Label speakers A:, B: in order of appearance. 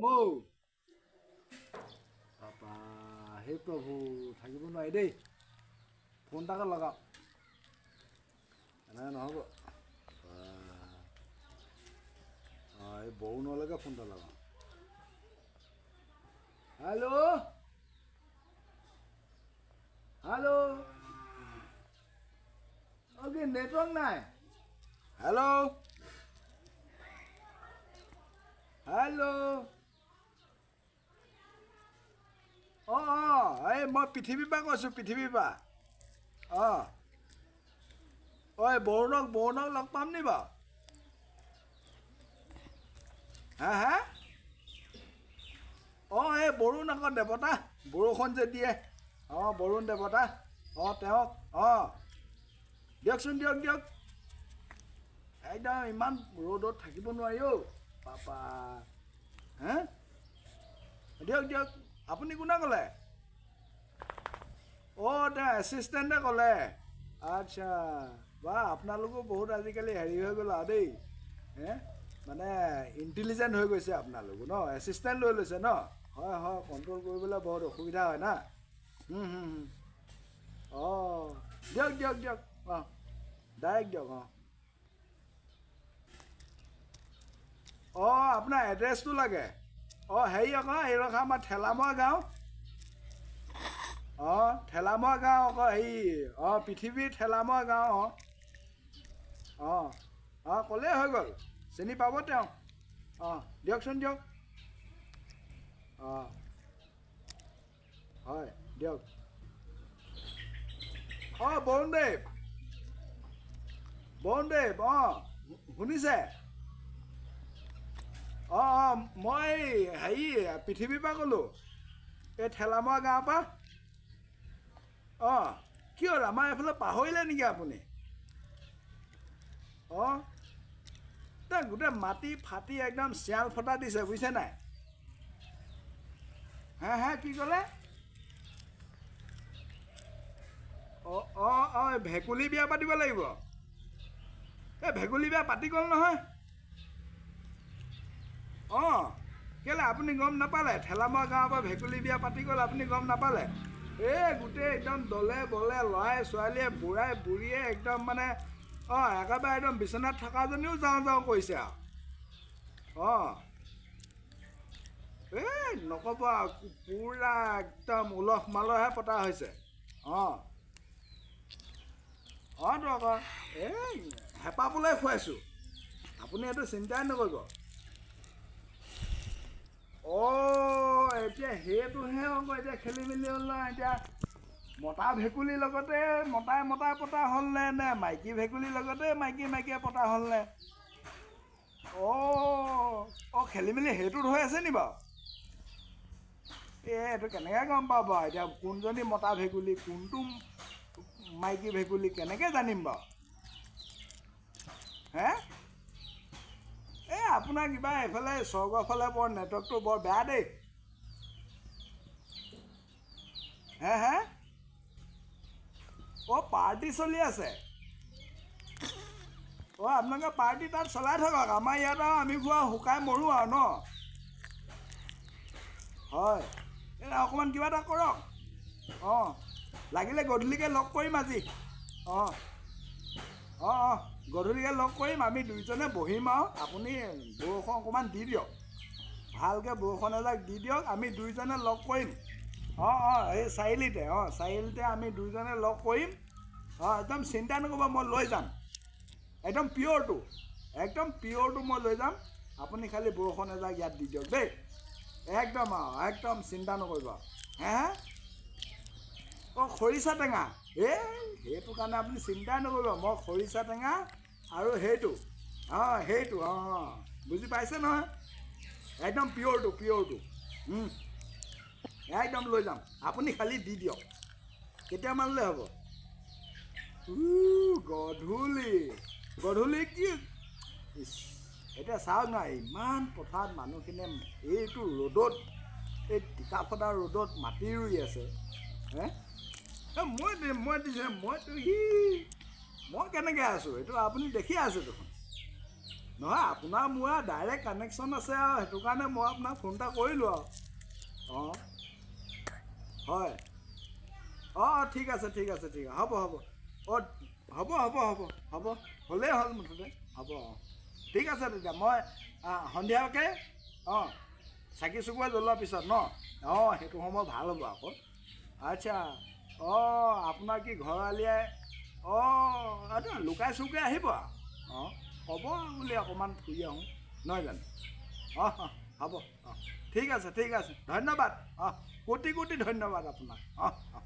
A: মৌ বাপা, হে প্ৰভু, থাকিব নোৱাৰি দেই। ফোন এটাকে লগাওঁ, এনেকৈ নহ'ব। অঁ, এই বৰুণলৈকে ফোন এটা লগাওঁ। হেল্ল' হেল্ল', অঁ কি নেটৱৰ্ক নাই? হেল্ল' হেল্ল', অঁ অঁ, এই মই পৃথিৱীৰ পৰা কৈছোঁ, পৃথিৱীৰ পৰা। অঁ অঁ, এই বৰুণক লগ পাম নি বাৰু? হা হা, অঁ এই বৰুণ আকৌ দেৱতা, বৰষুণ যে দিয়ে, অঁ বৰুণ দেৱতা, অঁ তেওঁক, অঁ দিয়কচোন, দিয়ক দিয়ক। একদম ইমান ৰ'দত থাকিব নোৱাৰি অ' পাপা। হে দিয়ক দিয়ক। আপুনি কোনে ক'লে? অঁ তেওঁ এছিষ্টেণ্টে ক'লে। আচ্ছা, বা আপোনালোকো বহুত আজিকালি হেৰি হৈ গ'ল আৰু দেই, হে মানে ইণ্টেলিজেণ্ট হৈ গৈছে আপোনালোকো ন, এছিষ্টেণ্ট লৈ লৈছে ন? হয় হয়, কণ্ট্ৰল কৰিবলৈ বহুত অসুবিধা হয় না। অঁ দিয়ক দিয়ক দিয়ক, অঁ ডাইৰেক্ট দিয়ক। অঁ অঁ, আপোনাৰ এড্ৰেছটো লাগে? অঁ হেৰি আকৌ, এই ৰখা, আমাৰ ঠেলামৰা গাঁও, অঁ ঠেলামৰা গাঁও আকৌ, হেৰি অঁ পৃথিৱীৰ ঠেলামৰা গাঁও। অঁ অঁ অঁ, ক'লেই হৈ গ'ল, চিনি পাব তেওঁ। অঁ দিয়কচোন দিয়ক। অঁ হয় দিয়ক। অঁ বৰুণদেৱ, বৰুণদেৱ, অঁ শুনিছে? অঁ অঁ, মই হেৰি পৃথিৱীৰ পৰা ক'লোঁ, এই ঠেলামৰা গাঁৱৰ পৰা। অঁ কি হ'ল, আমাৰ এইফালে পাহৰিলে নেকি আপুনি? অঁ গোটেই মাটি ফাটি একদম চিয়াল ফটা দিছে, বুজিছে নাই? হে হে, কি ক'লে? অঁ অঁ অঁ, ভেকুলী বিয়া পাতিব লাগিব। এই ভেকুলী বিয়া পাতি গ'ল নহয়। অঁ কেলৈ আপুনি গম নাপালে? ঠেলামৰা গাঁৱৰ পৰা ভেকুলী বিয়া পাতি গ'ল, আপুনি গম নাপালে? এই গোটেই একদম দলে বলে ল'ৰাই ছোৱালীয়ে বুঢ়াই বুঢ়ীয়ে একদম মানে অঁ একেবাৰে একদম বিচনাত থকাজনীও যাওঁ যাওঁ কৰিছে আৰু। অঁ এই নক'ব আৰু, পূৰা একদম উলহ মালহে পতা হৈছে। অঁ অঁ তো আকৌ এই হেঁপাহ পলাই খুৱাইছোঁ, আপুনি এইটো চিন্তাই নকৰিব। অঁ এতিয়া সেইটোহে আকৌ এতিয়া খেলি মেলি হ'ল নহয়। এতিয়া মতা ভেকুলীৰ লগতে মতাই মতাই পতা হ'লনে, নে মাইকী ভেকুলীৰ লগতে মাইকী মাইকীয়ে পতা হ'লনে? অঁ অঁ, খেলি মেলি সেইটোত হৈ আছে নি বাৰু? এই এইটো কেনেকৈ গম পাব বাৰু এতিয়া কোনজনী মতা ভেকুলী কোনটো মাইকী ভেকুলী কেনেকৈ জানিম বাৰু? হে এই আপোনাৰ কিবা এইফালে স্বৰ্গৰ ফালে বৰ নেটৱৰ্কটো বৰ বেয়া দেই। হে হে, অঁ পাৰ্টি চলি আছে। অঁ আপোনালোকে পাৰ্টি তাত চলাই থাকক, আমাৰ ইয়াত আৰু আমি খোৱা শুকাই মৰোঁ আৰু ন। হয়, এই অকণমান কিবা এটা কৰক। অঁ লাগিলে গধূলিকৈ লগ কৰিম আজি। অঁ অঁ অঁ, গধূলিকৈ লগ কৰিম, আমি দুইজনে বহিম আৰু আপুনি বৰষুণ অকণমান দি দিয়ক, ভালকৈ বৰষুণ এজাক দি দিয়ক, আমি দুইজনে লগ কৰিম। অঁ অঁ, এই চাৰিআলিতে, অঁ চাৰিআলিতে আমি দুইজনে লগ কৰিম। অঁ একদম চিন্তা নকৰিব, মই লৈ যাম একদম পিয়'ৰটো, একদম পিয়'ৰটো মই লৈ যাম। আপুনি খালি বৰষুণ এজাক ইয়াত দি দিয়ক দেই, একদম আৰু একদম চিন্তা নকৰিব। হে হে, অঁ খৰিচা টেঙা, এই সেইটো কাৰণে আপুনি চিন্তাই নকৰিব, মই খৰিচা টেঙা আৰু সেইটো, অঁ সেইটো, অঁ বুজি পাইছে নহয়, একদম পিয়'ৰটো, পিয়'ৰটো একদম লৈ যাম, আপুনি খালি দি দিয়ক। কেতিয়ামানলৈ হ'ব? গধূলি, গধূলি কি এতিয়া চাওক না, ইমান পথাৰত মানুহখিনিয়ে এইটো ৰ'দত, এই টিকা ফটা ৰ'দত মাটি ৰুই আছে। হে মই মই দিছোঁ, মইতো সি মই কেনেকৈ আছোঁ এইটো আপুনি দেখি আছে দেখোন। নহয়, আপোনাৰ মোৰ আৰু ডাইৰেক্ট কানেকশ্যন আছে আৰু সেইটো কাৰণে মই আপোনাক ফোন এটা কৰিলোঁ আৰু। অঁ, হয়, অঁ অঁ, ঠিক আছে, ঠিক আছে, ঠিক আছে, হ'ব, হ'ব, অঁ, হ'ব, হ'ব, হ'ব, হ'ব, হ'লেই হ'ল মুঠতে, হ'ব। অঁ, ঠিক আছে, তেতিয়া মই সন্ধিয়াকৈ, অঁ, চাকি চুকুৰা জ্বলোৱাৰ পিছত ন? অঁ, সেইটো সময় ভাল হ'ব আকৌ। আচ্ছা, অঁ, আপোনাৰ কি ঘৰৱালীয়ে? অঁ, আচ্ছা, লুকাই চুৰকৈ আহিব আৰু, অঁ, ক'ব বুলি অকণমান ফুৰি আহোঁ, নহয় জানো? অঁ, অঁ, হ'ব, অঁ, ঠিক আছে, ঠিক আছে, ধন্যবাদ। অঁ, কোটি কোটি ধন্যবাদ আপোনাক। অঁ, অঁ।